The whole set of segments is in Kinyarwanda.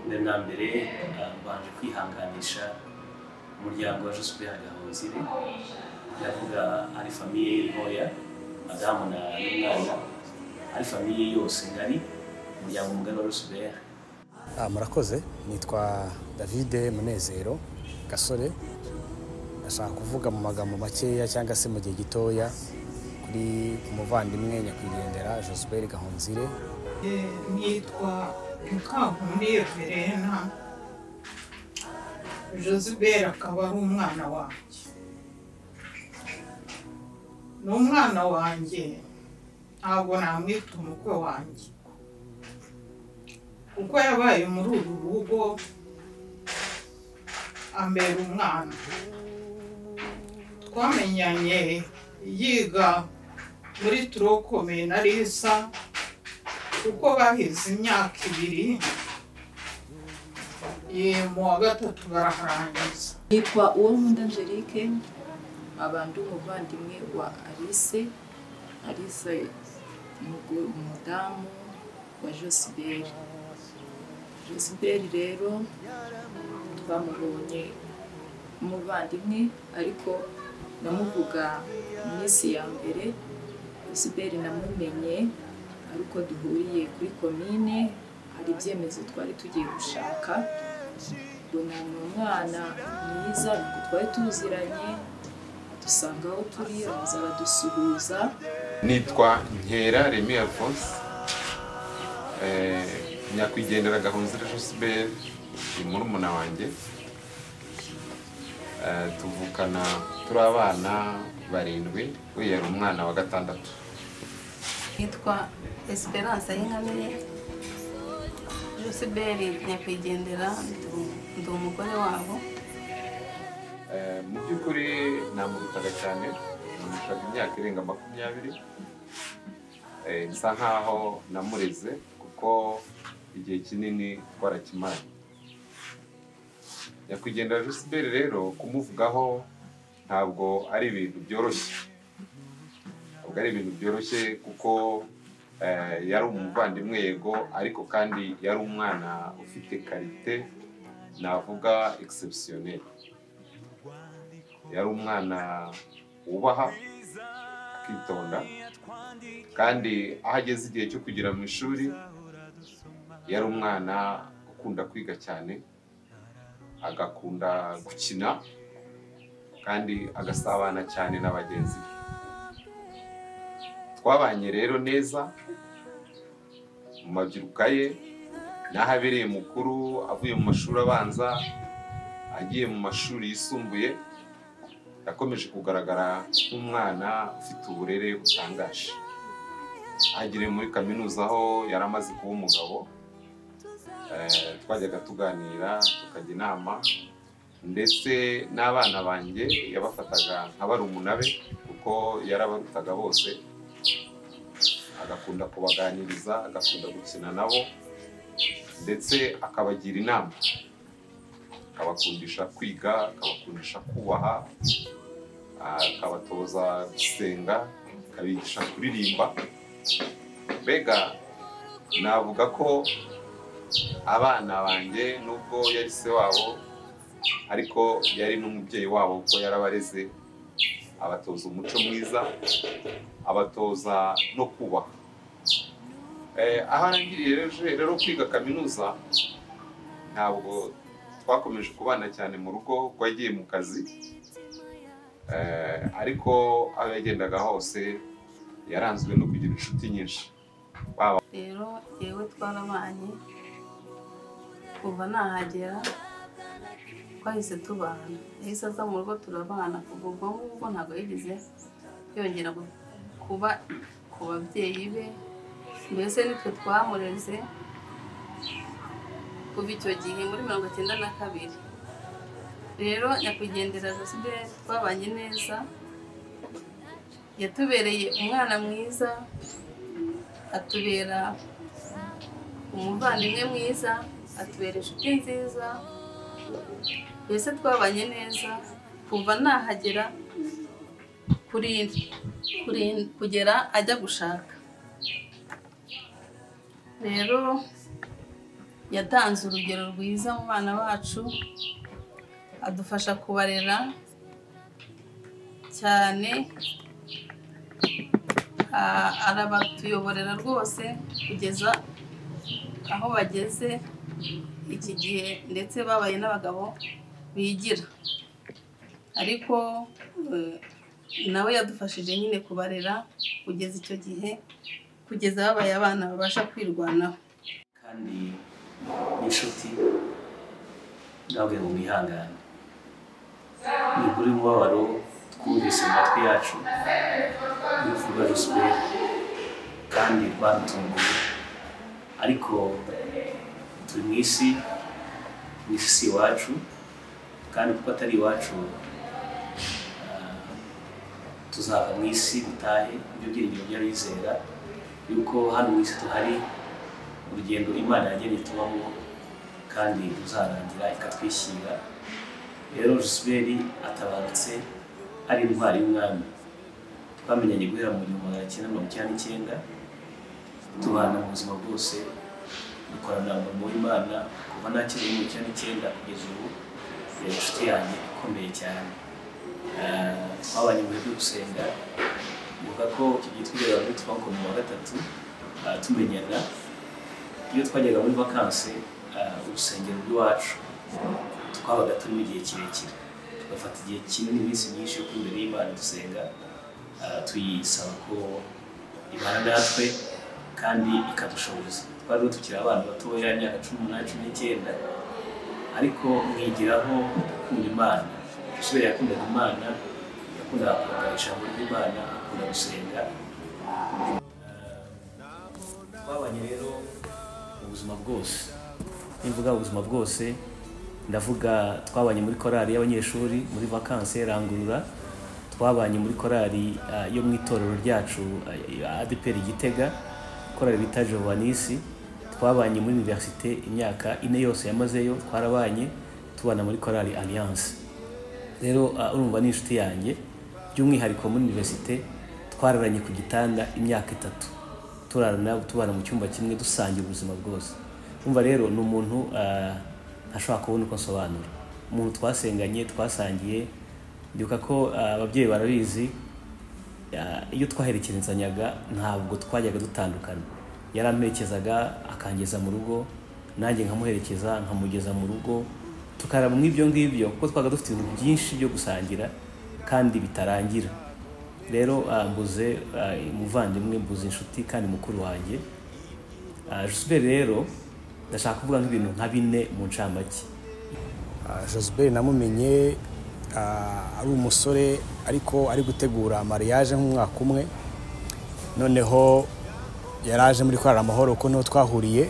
Mbere na mbere mbanje kwihanganisha umuryango wa Josbert Gahonzire, ndavuga ari famille ntoya, madamu na n'umwana, ari famille yose ngari, umuryango mugari wa Josbert. Murakoze, nitwa David Munezero Gasore. Ndashaka kuvuga mu magambo makeya cyangwa se mu gihe gitoya kuri umuvandimwe nyakwigendera Josbert Gahonzire. Nitwa Mukankuniye Verena, Josbert akaba ari umwana wanjye. Ni umwana wanjye, ntabwo namwita umukwe wanjye, kuko yabaye muri uru rugo ambera umwana. Twamenyanye yiga muri turokome na Lisa, kuko bahize imyaka 2, mu wa 3 baraharangiza. Nitwa Uwonkunda Angelique, abantu umuvandimwe wa Alice, Alice umudamu wa Josbert. Josbert rero twamubonye umuvandimwe, ariko namuvuga iminsi ya mbere. Josbert namumenye ariko duhuriye kuri komine, hari ibyemezo twari tugiye gushaka. Mbona ni umwana mwiza, twari tuziranye, dusanga aho turi, araza aradusuhuza. Nitwa Nkera Remy Alphonse, nyakwigendera Gahonzire Josbert ni murumuna wanjye. Tuvukana turi abana 7, we yari umwana wa 6. Nitwa Esperance Ayinkamire, Josbert nyakwigendera ndi umugore wabo. Mu by'ukuri namurutaga cyane, namurushaga imyaka irenga 20. Nsa nkaho namureze kuko igihe kinini twarakimaranye. Nyakwigendera Josbert rero kumuvugaho ntabwo ari ibintu byoroshye, ntabwo ari ibintu byoroshye kuko yari umuvandimwe yego, ariko kandi yari umwana ufite karite navuga exceptionnel. Yari umwana wubaha, akitonda, kandi aho ageze igihe cyo kugera mu ishuri yari umwana ukunda kwiga cyane, agakunda gukina, kandi agasabana cyane na bagenzi be. Twabanye rero neza mu mabyiruka ye, n'aho abereye mukuru, avuye mu mashuri abanza agiye mu mashuri yisumbuye, yakomeje kugaragara nk'umwana ufite uburere butangaje. Agiriye muri kaminuza aho yari amaze kuba umugabo, twajyaga tuganira, tukajya inama, ndetse n'abana banjye yabafataga nka barumuna be kuko yarabarutaga bose, agakunda kubaganiriza, agakunda gukina nabo, ndetse akabagira inama, akabakundisha kwiga, akabakundisha kubaha, akabatoza gusenga, akabigisha kuririmba. Mbega navuga ko abana banjye nubwo yari se wabo, ariko yari n'umubyeyi wabo kuko yarabareze, abatoza umuco mwiza, abatoza no kubaha. Aho arangiriye rero kwiga kaminuza, ntabwo twakomeje kubana cyane mu rugo kuko yagiye mu kazi, ariko aho yagendaga hose yaranzwe no kugira inshuti nyinshi. Rero yewe twarabanye kuva nahagera, twahise tubana, yahise aza mu rugo turabana. Kuva ubwo ngubwo ntabwo yigeze yongera kuba ku babyeyi be, mbese nitwe twamureze kuva icyo gihe muri 92. Rero nyakwigendera Josbert twabanye neza, yatubereye umwana mwiza, atubera umuvandimwe mwiza, atubera inshuti nziza, mbese twabanye neza kuva nahagera kugera ajya gushaka. Rero Yatanze urugero rwiza mu bana bacu, adufasha kubarera cyane, arabatuyoborera rwose kugeza aho bageze iki gihe, ndetse babaye n'abagabo bigira. Ariko nawe yadufashije nyine kubarera kugeza icyo gihe, kugeza babaye abana babasha kwirwanaho. Kandi n'inshuti ndababwira ngo mwihangane, ni inkuru y'umubabaro twumvise mu matwi yacu y'urupfu rwa Josbert, kandi rwadutunguye. Ariko turi mu isi, mu isi si iwacu, kandi kuko atari iwacu tuzava mu isi dutahe. Ibyo byiringiro by'abizera yuko hano mu isi tuhari urugendo Imana yagennye tubamo kandi ruzarangira ikatwishyira. Rero Josbert atabarutse ari intwari y'umwami. Twamenyanye guhera mu 1999, tubana mu buzima bwose, dukorana umurimo w'Imana kuva nakiri mu 1999 kugeza ubu. Yari inshuti yanjye ikomeye cyane. Twabanye mu bihe byo gusenga. Ndibuka ko icyo gihe twigeraga muri tronc mu wa gatatu tumenyana. Iyo twajyaga muri vakanse, urusengero rw'iwacu twabaga turimo igihe kirekire, tugafata igihe kinini, iminsi myinshi yo kuba imbere y'Imana dusenga, tuyisaba ko ibana natwe kandi ikadushoboza. Twari tukiri abana batoya, imyaka 18, 19, ariko mwigiraho gukunda Imana. Josbert yakundaga Imana, yakundaga kuvuga ijambo ry'Imana, akunda gusenga. Twabanye rero ubuzima bwose. Nimvuga ubuzima bwose, ndavuga twabanye muri korali y'abanyeshuri muri vacances Rangurura, twabanye muri korali yo mu itorero ryacu ADEPR Gitega, korali bita Jovanisi, twabanye muri université imyaka 4 yose yamazeyo, twarabanye tubana muri korali Alliance. Rero urumva ni inshuti yanjye. By'umwihariko muri université twararanye ku gitanda imyaka 3, turarana tubana mu cyumba kimwe, dusangira ubuzima bwose. Umva rero ni umuntu ntashobora kubona uko nsobanura, umuntu twasenganye, twasangiye. Ndibuka ko ababyeyi barabizi, iyo twaherekezanyaga ntabwo twajyaga dutandukana. Yaramperekezaga akangeza mu rugo, nanjye nkamuherekeza nkamugeza mu rugo, tukaraba mw'ibyo ngibyo, kuko twaga dufite ibintu byinshi byo gusangira kandi bitarangira. Rero mbuze umuvandimwe, mbuze inshuti kandi mukuru wanjye. Josbert rero ndashaka kuvuga nk'ibintu nka 4 mu ncamake. Josbert namumenye ari umusore, ariko ari gutegura mariage nk'umwaka umwe. Noneho yaraje muri Korali Amahoro kuko niho twahuriye.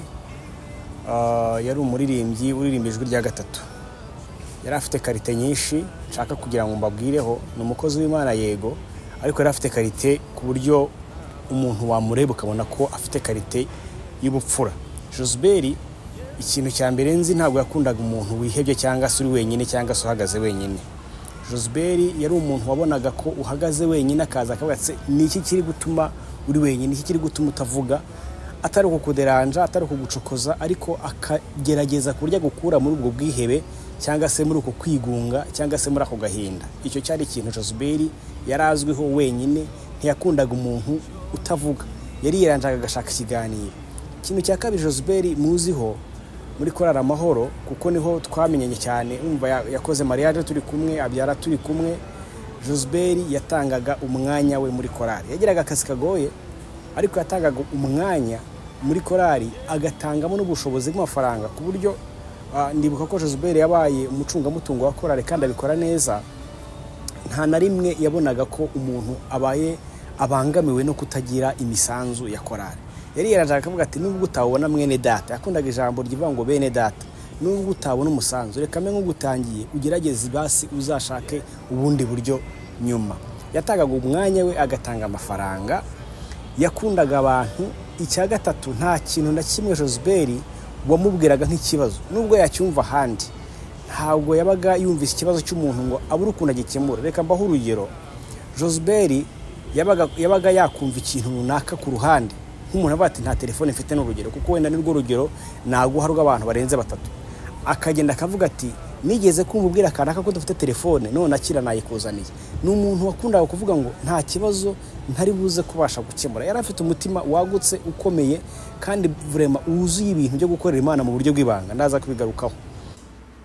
Yari umuririmbyi uririmba ijwi rya gatatu. Yari afite karite nyinshi nshaka kugira ngo mbabwireho. Ni umukozi w'Imana yego, ariko yari afite karite ku buryo umuntu wamureba ukabona ko afite karite y'ubupfura. Josbert ikintu cya mbere nzi, ntabwo yakundaga umuntu wihebye cyangwa se uri wenyine cyangwa se uhagaze wenyine. Josbert yari umuntu wabonaga ko uhagaze wenyine akaza akavuga ati ni iki kiri gutuma uri wenyine, iki kiri gutuma utavuga, atari ukukuderanja, atari ukugucokoza, ariko akagerageza kurya gukura muri ubwo bwihebe cyangwa se muri uko kwigunga cyangwa se muri ako gahinda. Icyo cyari ikintu Josbert yari azwiho wenyine. Ntiyakundaga umuntu utavuga, yari yiranjaga agashaka ikiganiro. Ikintu cya kabiri Josbert muziho muri Korali Amahoro, kuko niho twamenyanye cyane, umva yakoze mariage turi kumwe, abyara turi kumwe. Josbert yatangaga umwanya we muri korali. Yagiraga akazi kagoye, ariko yatangaga umwanya muri korali, agatangamo n'ubushobozi bw'amafaranga, ku buryo ndibuka ko Josbert yabaye umucungamutungo wa korali kandi abikora neza. Nta na rimwe yabonaga ko umuntu abaye abangamiwe no kutagira imisanzu ya korali. Yari yaraje akavuga ati nubwo utabona mwene data, yakundaga ijambo rivuga ngo bene data, nubwo utabona umusanzu reka mbe nk'ugutangiye ugerageze basi uzashake ubundi buryo nyuma. Yatangaga umwanya we, agatanga amafaranga, yakundaga abantu. Icya gatatu, nta kintu na kimwe Josbert wamubwiraga nk'ikibazo, nubwo yacyumva ahandi, ntabwo yabaga yumvise ikibazo cy'umuntu ngo abure ukuntu agikemura. Reka mbahe urugero. Josbert yabaga yakumva ikintu runaka ku ruhande, Nk'umuntu avuga ati nta telefone mfite n'urugero, kuko wenda nirwo rugero naguha rw'abantu barenze batatu, akagenda akavuga ati nigeze kumva ubwira kanaka ko dufite telefone none akira nayikuzaniye. Ni umuntu wakundaga kuvuga ngo nta kibazo ntari buze kubasha gukemura. Yari afite umutima wagutse ukomeye kandi vraiment wuzuye ibintu byo gukorera Imana mu buryo bw'ibanga, ndaza kubigarukaho.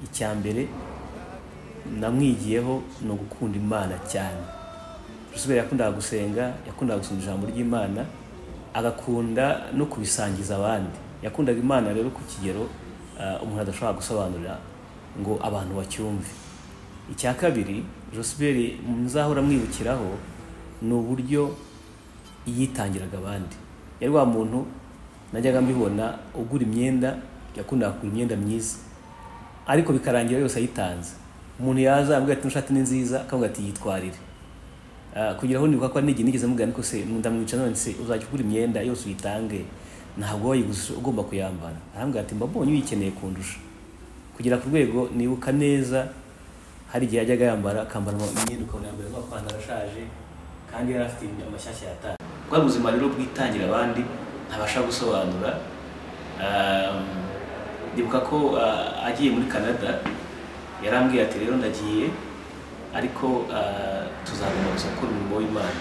Icya mbere namwigiyeho ni ugukunda Imana cyane. Josiberi yakundaga gusenga, yakundaga gusoma ijambo ry'Imana, agakunda no kubisangiza abandi. Yakundaga Imana rero ku kigero umuntu adashobora gusobanurira ngo abantu bacyumve. Icya kabiri Josiberi muzahora mwibukiraho ni uburyo yitangiraga abandi. Yari wa muntu najyaga mbibona ugura imyenda, yakundaga kugura imyenda myiza ariko bikarangira yose ayitanze. Umuntu yaza amubwira ati nshati ni nziza, akavuga ati yitwarire. Kugira aho nibuka ko nigi nigeze mubwira niko se ndamwica none se uzajya ugura imyenda yose uyitange, ntabwo wayiguze ugomba kuyambara. Arambwira ati mbabonye uyikeneye kundusha. Kugira ku rwego nibuka neza hari igihe yajyaga yambara akambara imyenda ukabona yambaye amapantaro ashaje kandi yari afite amashyashya yataye. Bwa buzima rero bwitangira abandi ntabasha gusobanura. Ndibuka ko agiye muri Canada yarambwiye ati rero ndagiye ariko tuzagomba gusa gukora umurimo w'Imana.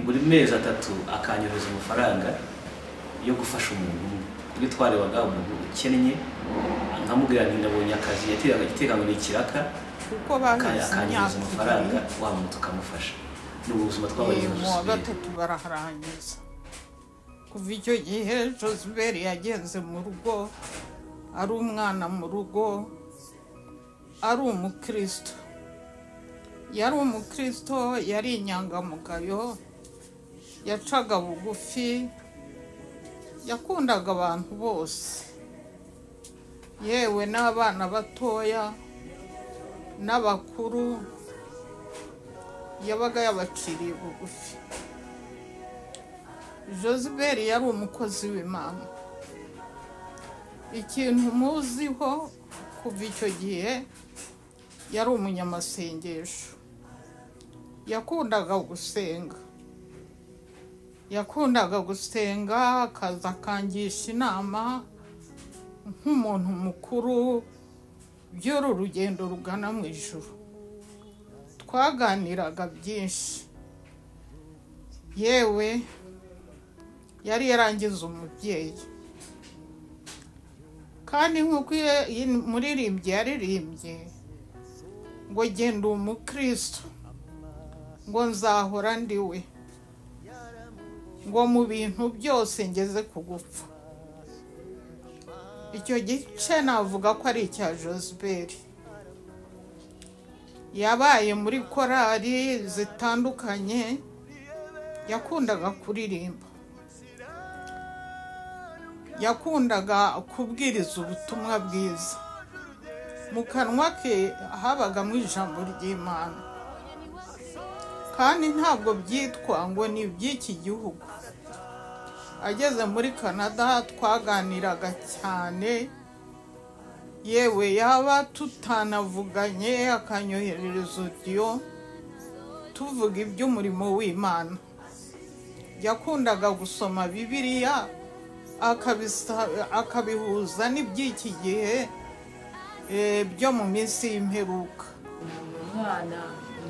Buri mezi atatu akanyohereza amafaranga yo gufasha umuntu umwe. Kuri twarebaga umuntu ukennye nkamubwira nti ndabonye akazi, yateraga igiteka ngo ni ikiraka, kuko bahize akanyohereza amafaranga wa muntu tukamufasha. Ni ubuzima twabayeho. Mu wa gatatu baraharangiza. Kuva icyo gihe Josiberi yagenze mu rugo, ari umwana mu rugo, ari umukristo. Yari umukristo, yari inyangamugayo, yacaga bugufi, yakundaga abantu bose, yewe n'abana batoya n'abakuru, yabaga yabaciriye bugufi. Josiberi yari umukozi w'Imana. Ikintu muziho kuva icyo gihe, yari umunyamasengesho. Yakundaga gusenga, yakundaga gusenga akaza akangisha inama nk'umuntu mukuru by'uru rugendo rugana mu ijuru. Twaganiraga byinshi, yewe yari yarangiza umubyeyi. Kandi nk'uko muririmbyi yaririmbye ngo genda umukristo, ngo nzahora ndiwe, ngo mu bintu byose ngeze kugupfa. Icyo gice navuga ko ari icya Josiberi. Yabaye muri korali zitandukanye, yakundaga kuririmba, yakundaga kubwiriza ubutumwa bwiza. Mu kanwa ke habagamo ijambo ry'Imana, kandi ntabwo byitwa ngo ni iby'iki gihugu. Ageze muri Canada twaganiraga cyane, yewe yaba tutanavuganye akanyoherereza audio tuvuga iby'umurimo w'Imana. Yakundaga gusoma Bibiliya akabihuza n'iby'iki gihe byo mu minsi y'imperuka. Umwana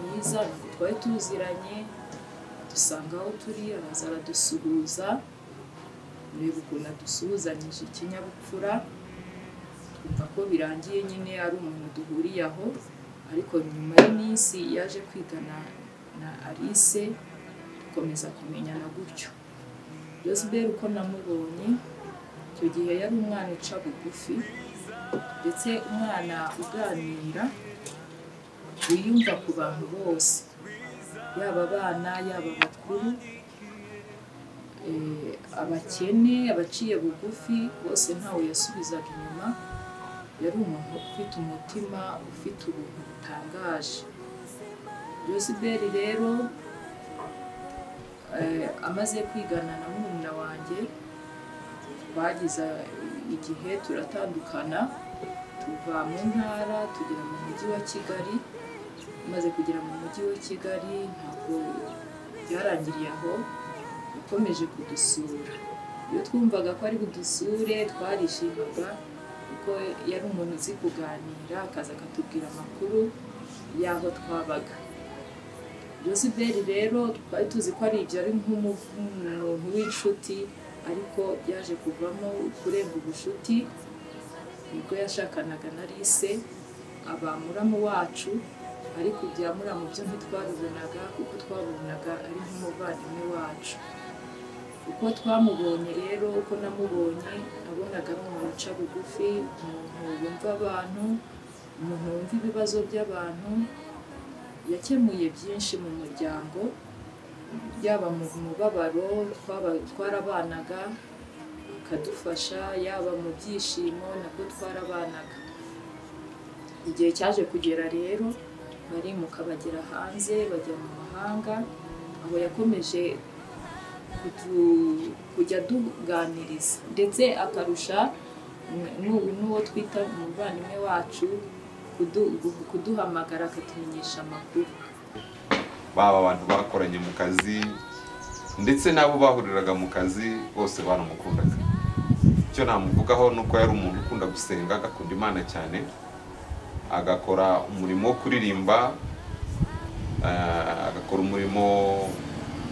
mwiza twari tuziranye, dusanga aho turi araza aradusuhuza, ureba ukuntu adusuhuzanyije ikinyabupfura, twumva ko birangiye nyine ari umuntu duhuriye aho. Ariko nyuma y'iminsi yaje kwigana na Alice, dukomeza kumenyana gutyo. Josiberi uko namubonye icyo gihe yari umwana uca bugufi, ndetse umwana uganira, wiyumva ku bantu bose, yaba abana yaba abakuru, abakene, abaciye bugufi, bose ntawe yasubizaga inyuma. Yari umuntu ufite umutima ufite ubuntu butangaje. Josiberi rero amaze kwigana na murumuna wanjye, twagize igihe turatandukana, tuva mu ntara tugera mu mujyi wa Kigali. Maze kugera mu mujyi wa Kigali ntabwo byarangiriye aho, Yakomeje kudusura. Iyo twumvaga ko ari budusure twarishimaga, kuko yari umuntu uzi kuganira, akaza akatubwira amakuru y'aho twabaga. Josiberi rero twari tuzi ko ari ibyo, ari nk'umuntu w'inshuti, ariko byaje kuvamo kurenga ubushuti. Nibwo yashakanaga na Lise, aba muramu wacu, ariko ibya muramu byo ntitwabibonaga, kuko twabonaga ari nk'umuvandimwe wacu. Uko twamubonye rero, uko namubonye, nabonaga ari umuntu uca bugufi, umuntu wumva abantu, umuntu wumva ibibazo by'abantu. Yakemuye byinshi mu muryango, yaba mu mubabaro twarabanaga akadufasha, yaba mu byishimo nabwo twarabanaga. Igihe cyaje kugera rero barimuka bagera hanze, bajya mu mahanga, aho yakomeje kujya duganiriza, ndetse akarusha n'uwo twita umuvandimwe wacu kuduhamagara akatumenyesha amakuru. Baba abantu bakoranye mu kazi ndetse n'abo bahuriraga mu kazi bose baramukundaga. Icyo namuvugaho nuko yari umuntu ukunda gusenga, agakunda Imana cyane, agakora umurimo wo kuririmba, agakora umurimo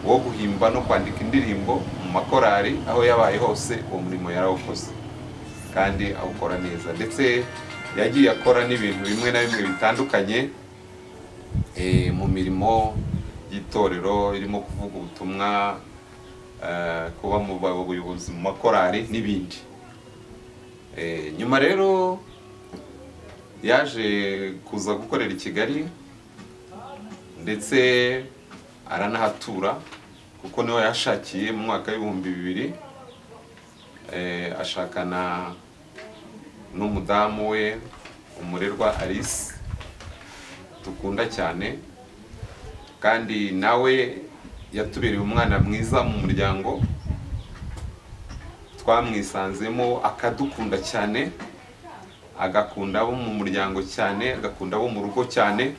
wo guhimba no kwandika indirimbo mu makorari. Aho yabaye hose uwo murimo yarawukoze kandi awukora neza, ndetse yagiye akora n'ibintu bimwe na bimwe bitandukanye mu mirimo y'itorero, irimo kuvuga ubutumwa, kuba mu buyobozi mu makorari n'ibindi. Nyuma rero yaje kuza gukorera i Kigali, ndetse aranahatura, kuko niho yashakiye mu mwaka w'ibihumbi bibiri, ashakana n'umudamu we Umurerwa Alice dukunda cyane, kandi nawe yatubereye umwana mwiza mu muryango, twamwisanzemo akadukunda cyane, agakunda abo mu muryango cyane, agakunda abo mu rugo cyane,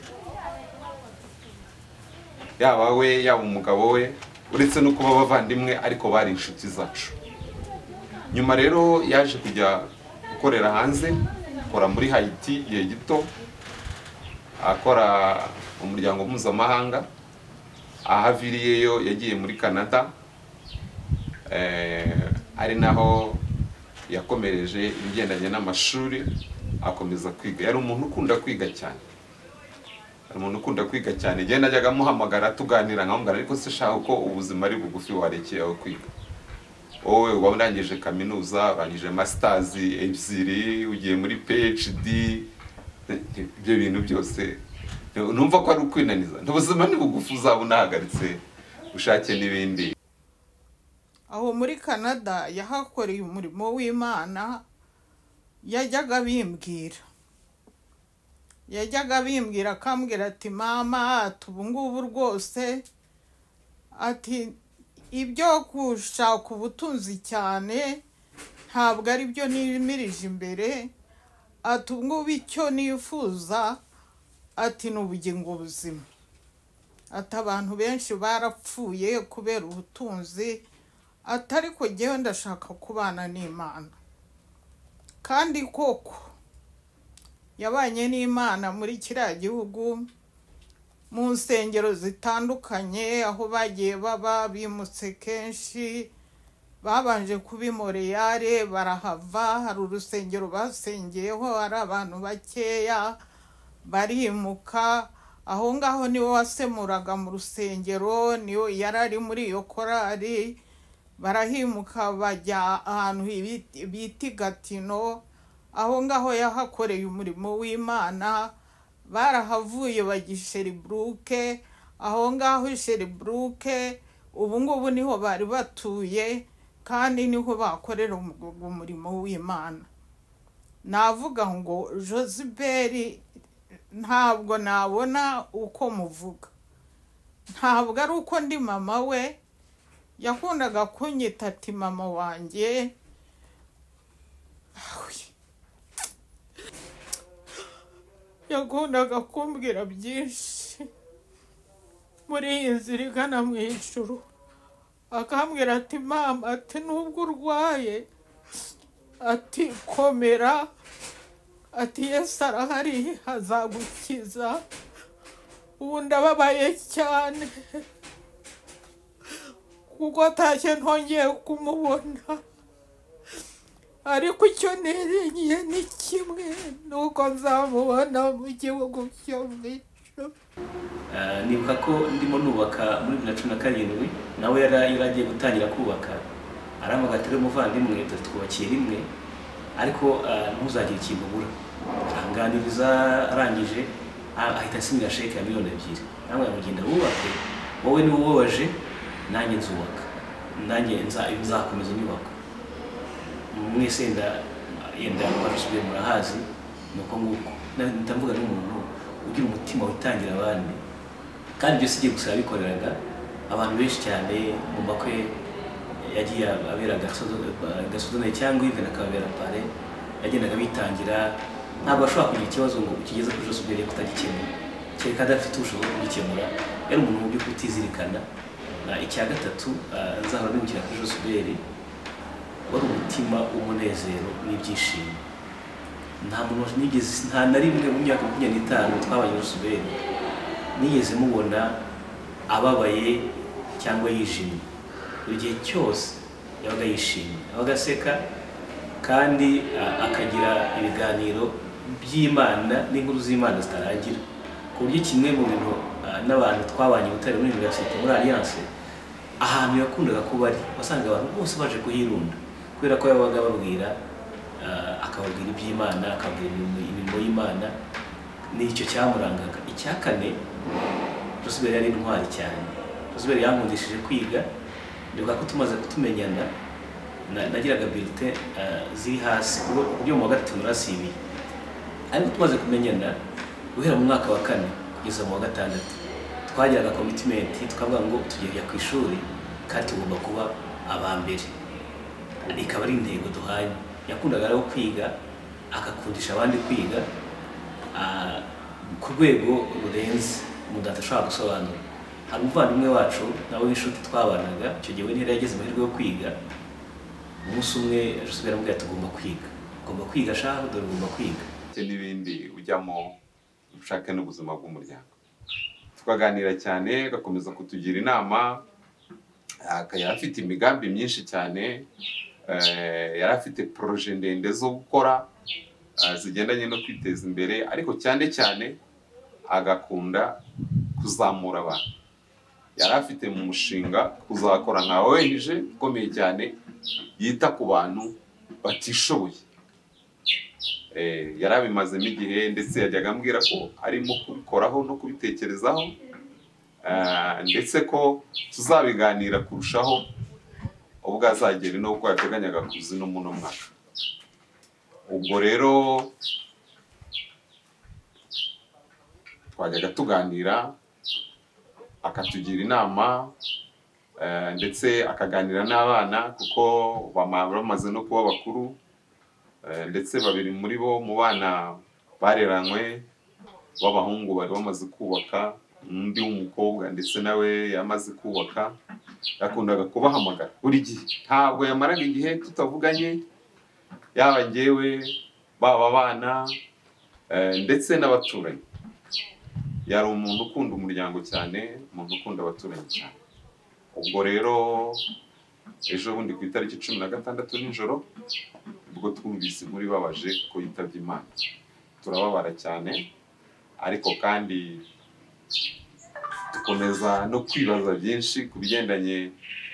yaba we yaba umugabo we, uretse no kuba abavandimwe ariko bari inshuti zacu. Nyuma rero yaje kujya gukorera hanze, akora muri Haiti igihe gito, akora umuryango mpuzamahanga. Ahaviriyeyo yagiye muri Canada, ari naho yakomereje ibigendanye n'amashuri, akomeza kwiga. Yari umuntu ukunda kwiga cyane, umuntu ukunda kwiga cyane. Igihe najyaga amuhamagara tuganira nkamubwira, ariko se shaka uko ubuzima ari bugufi warekeye aho kwiga, wowe uba urangije kaminuza, urangije masters ebyiri, ugiye muri PhD, ibyo bintu byose numva ko ari ukwinaniza. Ubuzima ni bugufi, uzaba unahagaritse ushake n'ibindi. Aho muri Canada yahakoreye umurimo w'Imana, yajyaga bimbwira akambwira ati mama, ubu ngubu rwose, ati ibyo gushaka ubutunzi cyane ntabwo ari byo nimirije imbere, ati ubu ngubu icyo nifuza ati ni ubugingo buzima, ati abantu benshi barapfuye kubera ubutunzi, ati ariko jyewe ndashaka kubana n'Imana. Kandi koko yabanye n'Imana muri kiriya gihugu, mu nsengero zitandukanye aho bagiye baba bimutse kenshi, babanje kuba i Montreal barahava, hari urusengero basengeyeho hari abantu bakeya barimuka. Aho ngaho niwe wasemuraga mu rusengero, niwe yari ari muri iyo korari, barahimuka bajya ahantu bita Gatino, aho ngaho yahakoreye umurimo w'Imana. Barahavuye bajya i Sherbrooke, aho ngaho i Sherbrooke ubu ngubu niho bari batuye, kandi niho bakorera umurimo w'Imana. Navuga ngo Josiberi ntabwo nabona uko muvuga, ntabwo ari uko ndi mama we, yakundaga kunyita ati mama wanjye. Yakundaga kumbwira byinshi muri iyi nzira igana mu ijuru, Akambwira ati mama, ati nubwo urwaye, ati komera, ati Yesu arahari azagukiza. Ubu ndababaye cyane kuko atashye ntongeye kumubona, ariko icyo niringiye ni kimwe, nuko nzamubona mu gihugu cyo mu ijuru. Nibuka ko ndimo nubaka muri 2017, nawe yari agiye gutangira kubaka, arampamagara ati umuvandimwe twubakiye rimwe, ariko ntuzagire ikintu ubura. Aranganiriza, arangije ahita asinyira sheke ya 2 miliyoni. Namwe mugenda wubake, wowe ni wowe, nanjye nzubaka, nanjye nzakomeza inyubako. Mwese yenda kwa murahazi, nuko nguko ndavuga n'umuntu ugira umutima witangira abandi, kandi ibyo sigiye gusa yabikoreraga abantu benshi cyane. Mu makwe yagiye abera gasodone cyangwa even akabera pare, yagendaga bitangira. Ntabwo ashobora kugira ikibazo ngo ukigeze kuri Joseph kutagikemura, kereka adafite ubushobozi bwo kugikemura. Yari umuntu mu by'ukuri utizirikana. Icya gatatu nzahora nibukira kuri Joseph, wari umutima w'umunezero n'ibyishimo. Nta muntu nigeze, nta na rimwe mu myaka 25 twabaye Joseph nigeze mubona ababaye cyangwa yijimye. Buri gihe cyose yabaga yishimye, yabaga aseka, kandi akagira ibiganiro by'Imana n'inkuru z'Imana zitarangira. Ku buryo kimwe mu bintu n'abantu twabanye Butare muri Université muri Alliance, ahantu yakundaga kuba ari, wasanga abantu bose baje kuhirunda, kubera ko yabaga ababwira, akababwira iby'Imana, akababwira imirimo y'Imana, nicyo cyamurangaga. Icya kane, Joseph yari intwari cyane. Joseph yankundishije kwiga. Ndibuka ko tumaze kutumenyana nagiraga bulletin ziri hasi ku buryo mu wa gatatu narasibiye, ariko tumaze kumenyana guhera mu mwaka wa 4 kugeza mu wa 6 twagiraga commitment, tukavuga ngo tugiye ku ishuri kandi tugomba kuba aba mbere, ikaba ari intego duhanye. Yakundaga rero kwiga, akakundisha abandi kwiga ku rwego rurenze umuntu adashobora gusobanura. Hari umuvandimwe wacu nawe w'inshuti twabanaga icyo gihe, we ntiyari yageze amahirwe yo kwiga. Umunsi umwe Joseph aramubwira ati ugomba kwiga, ugomba kwiga shahu, dore ugomba kwiga n'ibindi ujyamo ushake n'ubuzima bw'umuryango. Tukaganira cyane, agakomeza kutugira inama. Yari afite imigambi myinshi cyane, yari afite projet ndende zo gukora zigendanye no kwiteza imbere, ariko cyane cyane agakunda kuzamura abantu. Yari afite mu mushinga kuzakora nka ONG ikomeye cyane yita ku bantu batishoboye. Yari abimazemo igihe, ndetse yajyaga ambwira ko arimo kubikoraho no kubitekerezaho, ndetse ko tuzabiganira kurushaho ubwo azagera no uko yateganyaga kuzi no muno mwaka. Ubwo rero twajyaga tuganira, akatugira inama, ndetse akaganira n'abana kuko bamaze no kuba bakuru, ndetse babiri muri bo mu bana bareranywe b'abahungu bari bamaze kubaka, undi w'umukobwa ndetse nawe yamaze kubaka. Yakundaga kubahamagara buri gihe, ntabwo yamaraga igihe tutavuganye, yaba njyewe, baba abana, ndetse n'abaturanyi. Yari umuntu ukunda umuryango cyane, umuntu ukunda abaturanyi cyane. Ubwo rero ejo bundi ku itariki 16 nijoro ubwo twumvise inkuru ibabaje ko yitabye Imana, turababara cyane, ariko kandi dukomeza no kwibaza byinshi ku bigendanye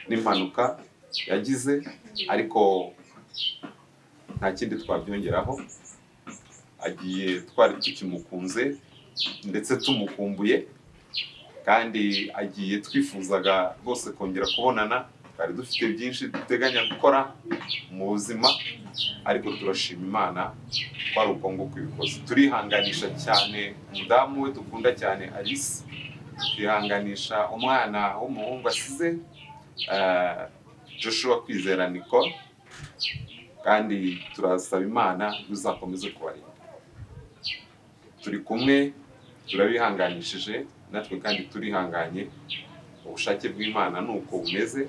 n'impanuka yagize, ariko nta kindi twabyongeraho. Agiye twari tukimukunze ndetse tumukumbuye, kandi agiye twifuzaga rwose kongera kubonana. Twari dufite byinshi duteganya gukora mu buzima, ariko turashima Imana ko ari uko nguko ibikoze. Turihanganisha cyane umudamu we dukunda cyane Alice, twihanganisha umwana w'umuhungu asize Joshua Kwizera Nicole, kandi turasaba Imana izakomeze kubarinda. Turi kumwe, turabihanganishije natwe kandi turihanganye. Ubushake bw'Imana ni uko bumeze,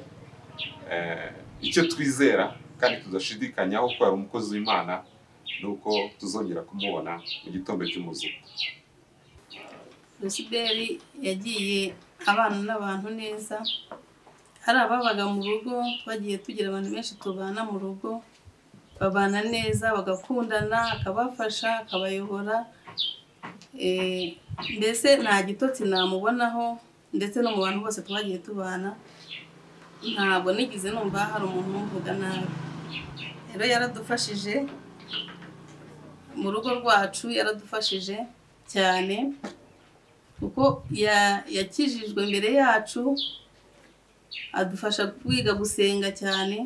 Icyo twizera kandi tudashidikanyaho ko yari umukozi w'Imana ni uko tuzongera kumubona mu gitondo cy'umuzuko. Josiberi yagiye abana n'abantu neza, hari ababaga mu rugo, twagiye tugira abantu benshi tubana mu rugo, babana neza, bagakundana, akabafasha, akabayobora, mbese nta gitotsi namubonaho, ndetse no mu bantu bose twagiye tubana ntabwo nigeze numva hari umuntu umuvuga nabi. Rero yaradufashije mu rugo rwacu, yaradufashije cyane kuko yakijijwe mbere yacu, adufasha kwiga gusenga cyane,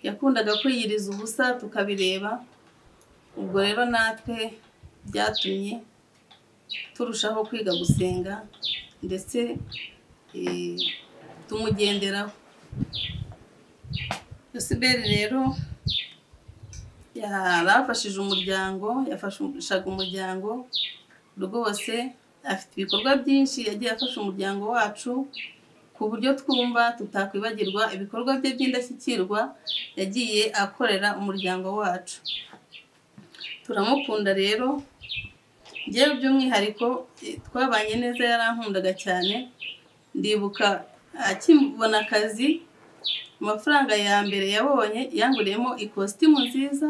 yakundaga kwiyiriza ubusa tukabireba. Ubwo rero natwe byatumye turushaho kwiga gusenga ndetse tumugenderaho. Josiberi rero yarafashije umuryango, yafashaga umuryango rwose, afite ibikorwa byinshi yagiye afasha umuryango wacu ku buryo twumva tutakwibagirwa ibikorwa bye by'indashyikirwa yagiye akorera umuryango wacu. Turamukunda rero, njyewe by'umwihariko twabanye neza, yarankundaga cyane. Ndibuka akibona akazi, amafaranga ya mbere yabonye yanguriyemo ikositimu nziza,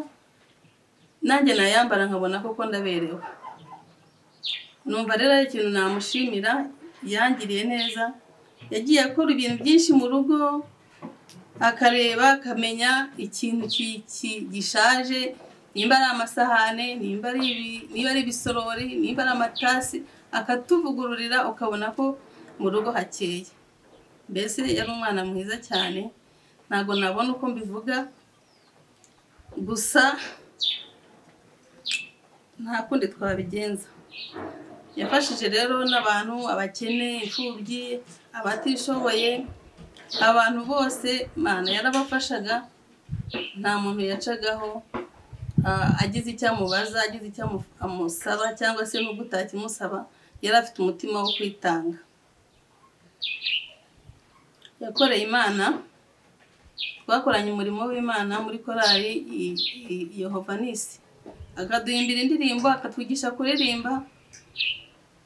nanjye nayambara nkabona koko ndaberewe. Numva rero ari ikintu namushimira, yangiriye neza. Yagiye akora ibintu byinshi mu rugo, akareba akamenya ikintu gishaje, nimba ari amasahane, nimba ari ibisorori, nimba ari amatasi, akatuvugururira ukabona ko mu rugo hakeye. Mbese yari umwana mwiza cyane, ntabwo nabona uko mbivuga, gusa nta kundi twabigenza. Yafashije rero n'abantu, abakene, imfubyi, abatishoboye, abantu bose Imana yarabafashaga, nta muntu yacagaho agize icyo amubaza, agize icyo amusaba cyangwa se n'ubwo utakimusaba, yari afite umutima wo kwitanga. Yakoreye Imana, twakoranye umurimo w'Imana muri korali Yehova Nisi, akaduhimbira indirimbo, akatwigisha kuririmba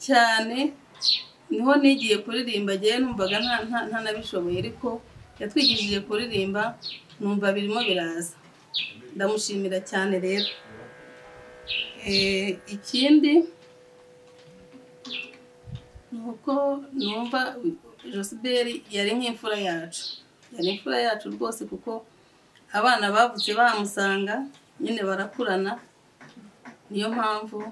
cyane. Niho nigiye kuririmba, njyewe numvaga ntanabishoboye, ariko yatwigishije kuririmba numva birimo biraza. Ndamushimira cyane rero. Ikindi nuko numva Josiberi yari nk'imfura yacu, yari imfura yacu rwose, kuko abana bavutse bamusanga nyine barakurana, niyo mpamvu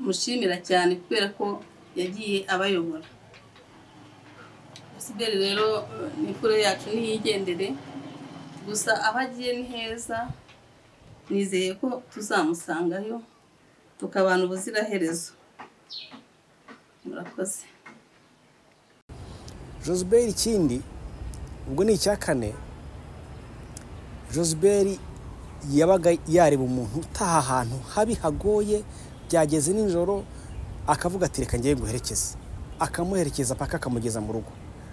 mushimira cyane kubera ko yagiye abayobora. Josiberi rero ni imfura yacu, niyigendere, gusa aho agiye ni heza, nizeye ko tuzamusangayo tukabana ubuziraherezo. Murakoze. Josiberi ikindi ubwo ni icya kane, Josiberi yabaga yareba umuntu utaha ahantu habi hagoye, byageze nijoro akavuga ati reka ngiye guherekeza, akamuherekeza paka akamugeza mu rugo,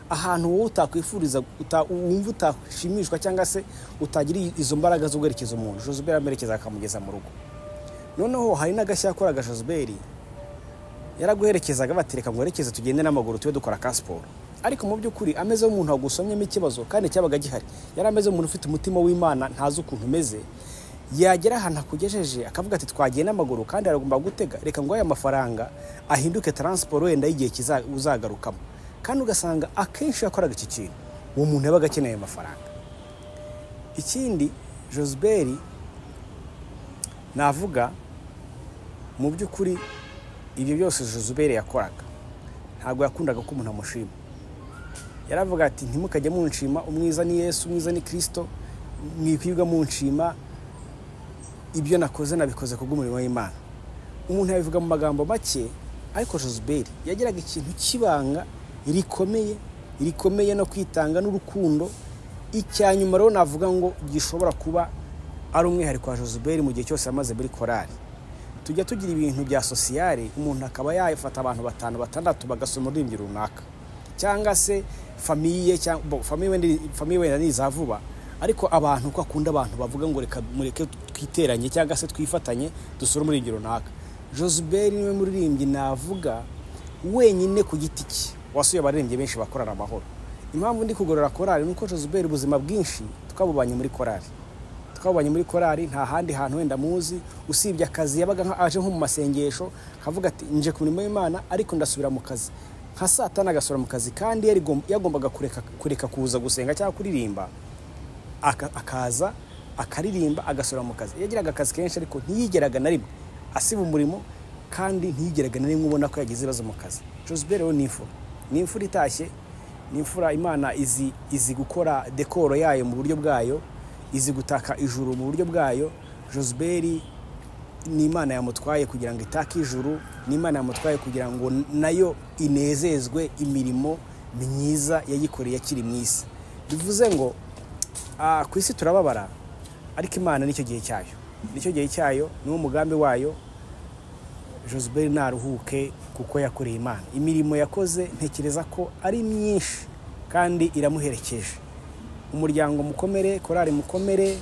ahantu wowe utakwifuriza, wumva utashimishwa cyangwa se utagira izo mbaraga zo guherekeza umuntu, Josiberi amuherekeza akamugeza mu rugo. Noneho hari n'agashya yakoraga Josiberi, yaraguherekezaga bati reka nguherekeze tugende n'amaguru tube dukora ka siporo, ariko mu by'ukuri ameze nk'umuntu wagusomyemo ikibazo kandi cyabaga gihari, yari ameze nk'umuntu ufite umutima w'Imana, ntazi ukuntu umeze, yagera ahantu akugejeje akavuga ati twagiye n'amaguru kandi aragomba gutega, reka ngo aya mafaranga ahinduke transport wenda y'igihe uzagarukamo. Kandi ugasanga akenshi yakoraga iki kintu, uwo muntu yabaga akeneye amafaranga. Ikindi Josiberi navuga mu by'ukuri, ibyo byose Josiberi yakoraga ntabwo yakundaga ko umuntu amushima. Yaravuga ati ntimukajye munshima, umwiza ni Yesu, umwiza ni Kristo, mwikwirwa munshima, ibyo nakoze nabikoze kubw'umurimo w'Imana. Umuntu yabivuga mu magambo make, ariko Josiberi yagiraga ikintu cy'ibanga rikomeye, rikomeye no kwitanga n'urukundo. Icya nyuma rero navuga ngo gishobora kuba ari umwihariko wa Josiberi mu gihe cyose yamaze muri korali. Tujya tugira ibintu bya sosiyale, umuntu akaba yafata abantu batanu batandatu bagasoma ururimi runaka. Cyangwa se famille, cyangwa famille wenda ni iza vuba, ariko abantu ko akunda abantu bavuga ngo reka mureke twiteranye cyangwa se twifatanye dusure umuririmbyi runaka. Josbert niwe muririmbyi navuga wenyine ku giti cye wasuye abaririmbyi benshi bakorana amahoro. Impamvu ndi kugorora korali nuko Josbert ubuzima bwinshi twabubanye muri korali, twabubanye muri korali, nta handi hantu wenda muzi usibye akazi. Yabaga aje nko mu masengesho akavuga ati nje ku mirimo y'Imana ariko ndasubira mu kazi nka saa tanu, agasubira mu kazi, kandi yagombaga kureka kuza gusenga cyangwa kuririmba, akaza akaririmba agasubira mu kazi. Yagiraga akazi kenshi ariko ntiyigeraga na rimwe asiba umurimo, kandi ntiyigeraga na rimwe ubona ko yagize ibibazo mu kazi. Josbert rero ni imfura, ni imfura itashye, ni imfura. Imana izi gukora dekoro yayo mu buryo bwayo, izi gutaka ijuru mu buryo bwayo. Josbert ni Imana yamutwaye kugira ngo itake ijuru, ni Imana yamutwaye kugira ngo nayo inezezwe imirimo myiza yayikoreye akiri mu isi. Bivuze ngo ku isi turababara, ariko Imana nicyo gihe cyayo, nicyo gihe cyayo, niwo mugambi wayo. Josbert naruhuke kuko yakoreye Imana. Imirimo yakoze ntekereza ko ari myinshi kandi iramuherekeje. Umuryango mukomere, korali mukomere,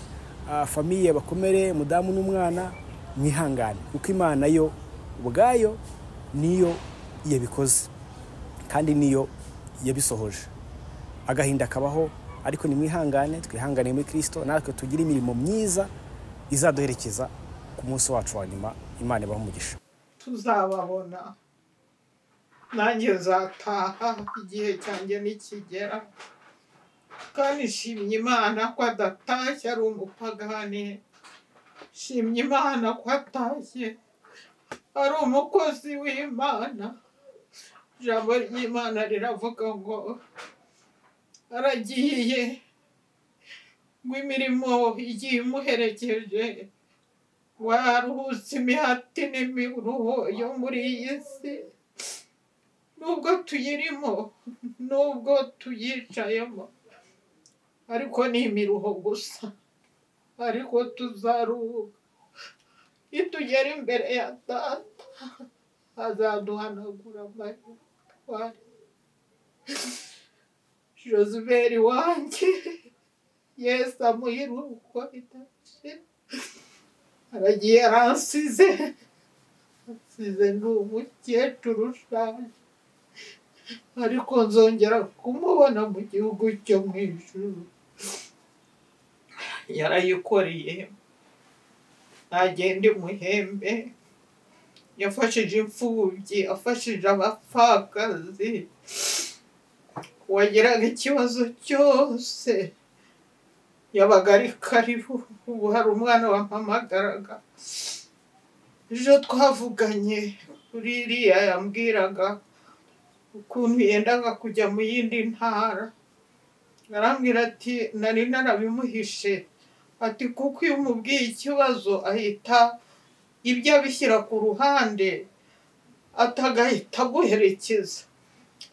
famille bakomere, mudamu n'umwana mwihangane, kuko Imana yo ubwayo niyo yabikoze kandi niyo yabisohoje. Agahinda kabaho, ariko ni mwihangane, twihangane muri Kristo, natwe tugire imirimo myiza izaduherekeza ku munsi wacu wa nyuma. Imana ibahe umugisha. Tuzababona, nanjye nzataha igihe cyanjye nikigera. Kandi nshimye Imana ko adatashye ari umupagani, nshimye Imana ko atashye ari umukozi w'Imana. Ijambo ry'Imana riravuga ngo aragiye, ngo imirimo igiye imuherekeje, waruhutse imihati n'imiruho yo muri iyi si. Nubwo tuyirimo, nubwo tuyicayemo, ariko ni imiruho gusa, ariko tuzaruhuka. Nitugera imbere ya Data azaduhanagura amarira. Josbert wanjye, Yesu amuhe iruhuko ridashira. Aragiye aransize, ansize ni umukecuru ushaje, ariko nzongera kumubona mu gihugu cyo mu ijuru. Yarayikoreye, ntagende muhembe, yafashije imfubyi, afashije abapfakazi, wagiraga ikibazo cyose yabaga ari karibu. Ubu hari umwana wampamagaraga ejo twavuganye kuri iriya, yambwiraga ukuntu yendaga kujya mu yindi ntara. Arambwira ati nari narabimuhishe, ati kuko iyo umubwiye ikibazo ahita ibyo abishyira ku ruhande, atagahita aguherekeza.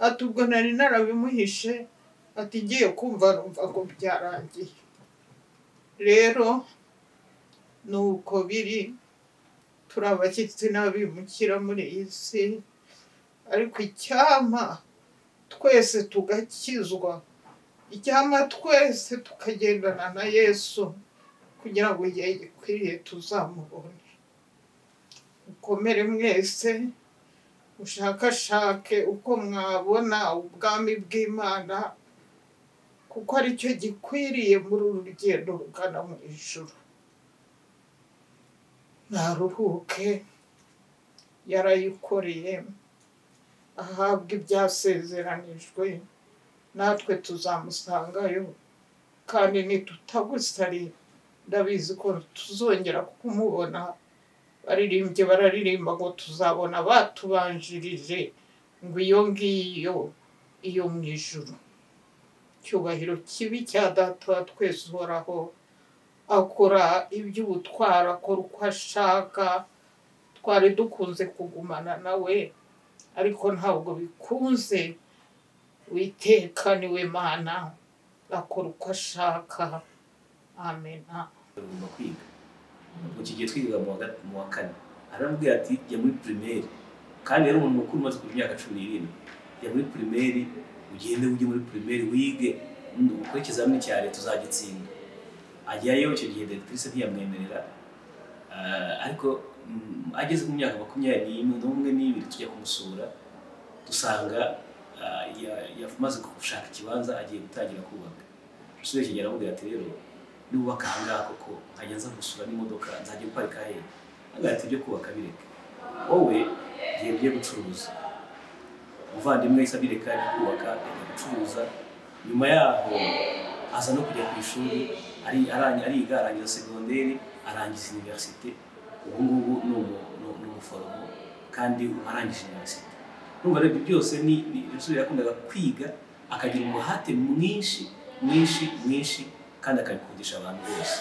Ati ubwo nari narabimuhishe, ati ngiye kumva numva ngo byarangiye. Rero nuko biri, turi abashyitsi n'abimukira muri iyi si, ariko icyampa twese tugakizwa, icyampa twese tukagendana na Yesu kugira ngo igihe gikwiriye tuzamubone. Mukomere mwese, mushakashake uko mwabona ubwami bw'Imana, kuko aricyo gikwiriye muri uru rugendo rugana mu ijuru. Naruhuke, yarayikoreye, ahabwa ibyasezeranijwe, natwe tuzamusangayo. Kandi nitutagusari ndabizi ko tuzongera kumubona. Baririmbye bararirimba ngo tuzabona batubanjirije, ngo iyo ngiyo iyo mu ijuru. Icyubahiro kibi cya Data wa twese uhoraho, akora iby'ubutwara, akora uko ashaka. Twari dukunze kugumana nawe, ariko ntabwo bikunze. Uwiteka niwe Mana, akora uko ashaka. Amena. Bagomba kwiga. Mu gihe twigaga mu wa kane, aramubwira ati jya muri primaire, kandi yari umuntu mukuru umaze kugira imyaka 17. Jya muri primaire, ugende ujye muri primaire wige, ukore ikizamini cya leta uzagitsinda. Ajyayo, icyo gihe directrice ntiyamwemerera. Ariko ageze mu myaka 21 n'ibiri tujya kumusura, dusanga yamaze gushaka ikibanza, agiye gutangira kubaka. Joseph kigera aramubwira ati rero nubaka aha ngaha koko nkajya nza gusura n'imodoka nzajya guparika hehe? Agira ati ibyo kubaka bireke, wowe igihe ugiye gucuruza. Umuvandimwe yahise abireka kubaka ajya gucuruza. Nyuma yaho aza no kujya ku ishuri, ariga, arangiza segonderi, arangiza universite. Ubu ngubu ni umuforomo kandi arangije universite. Urumva rero ibyo byose ni Joseph yakundaga kwiga, akagira umuhate mwinshi mwinshi mwinshi, kandi akabikundisha abantu bose.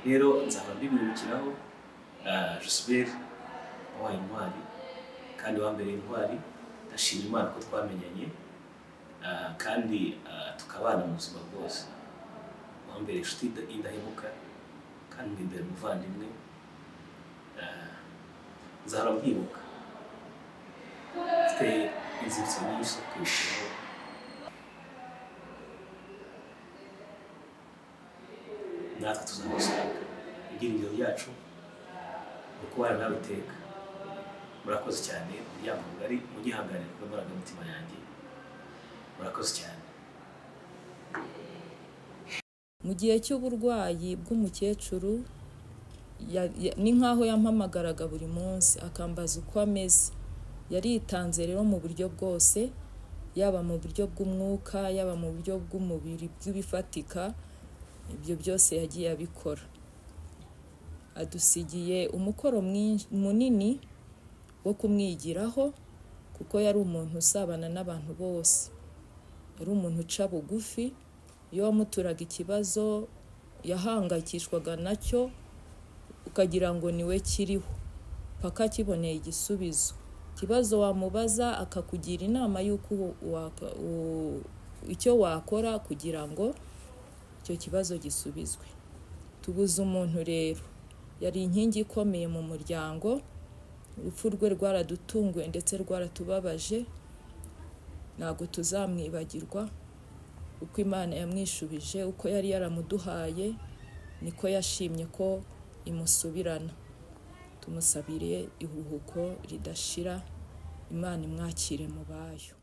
Rero nzahora mbimwibukiraho. Joseph wabaye intwari kandi wambereye intwari. Ndashima Imana ko twamenyanye kandi tukabana mu buzima bwose. Wambereye inshuti indahemuka kandi imbere umuvandimwe. Nzahora mbyibuka, mfite inzibutso nyinshi zo kwibukiraho. Natwe tuzabasanga. Ibyiringiro byacu ni ukubana nawe iteka. Murakoze cyane, umuryango mugari munyihanganire kuko amarangamutima yanjye. Murakoze cyane. Mu gihe cy'uburwayi bw'umukecuru ni nkaho yampamagaraga buri munsi akambaza uko ameze. Yaritanze rero mu buryo bwose, yaba mu buryo bw'umwuka, yaba mu buryo bw'umubiri bw'ibifatika, ibyo byose yagiye abikora. Adusigiye umukoro munini wo kumwigiraho, kuko yari umuntu usabana n'abantu bose, yari umuntu uca bugufi. Iyo wamuturaga ikibazo yahangayikishwaga nacyo, ukagira ngo niwe kiriho paka kiboneye igisubizo. Ikibazo wamubaza akakugira inama y'uko icyo wakora kugira ngo icyo kibazo gisubizwe. Tubuze umuntu rero yari inkingi ikomeye mu muryango. Urupfu rwe rwaradutunguye ndetse rwaratubabaje, ntabwo tuzamwibagirwa. Uko Imana yamwishubije, uko yari yaramuduhaye, niko yashimye ko imusubirana. Tumusabiriye iruhuko ridashira, Imana imwakire mu bayo.